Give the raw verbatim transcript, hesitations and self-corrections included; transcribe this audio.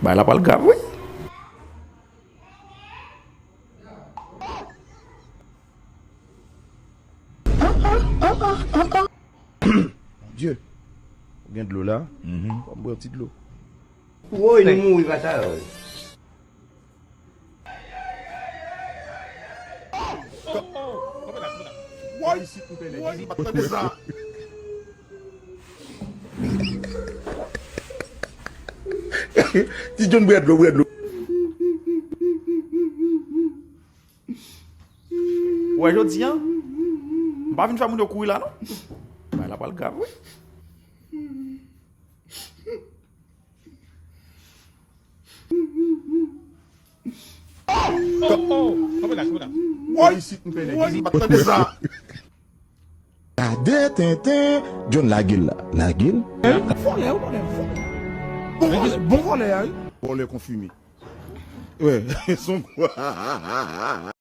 Bagay la pral grav, wi. Mon Dieu. Ou gen dlo la? Mhm. Ban m bwè yon ti dlo. Woy, nou mouri pa sa yo. Woy, isit nou pèlen. Woy, pa tande sa. Ti John, bwè dlo, bwè dlo. Ou wè jodi a, m pa vin fè moun yo kouri la non. Bagay la pral grav, wi. Woy, isit nou pèlen. Woy, pa tande sa. Gade tenten, John lage l la. Lage l. Vòlè, wi, vòlè, vòlè. Bon vòlè, bon vòlè a, wi. Vòlè konfime. Wi, son gwo.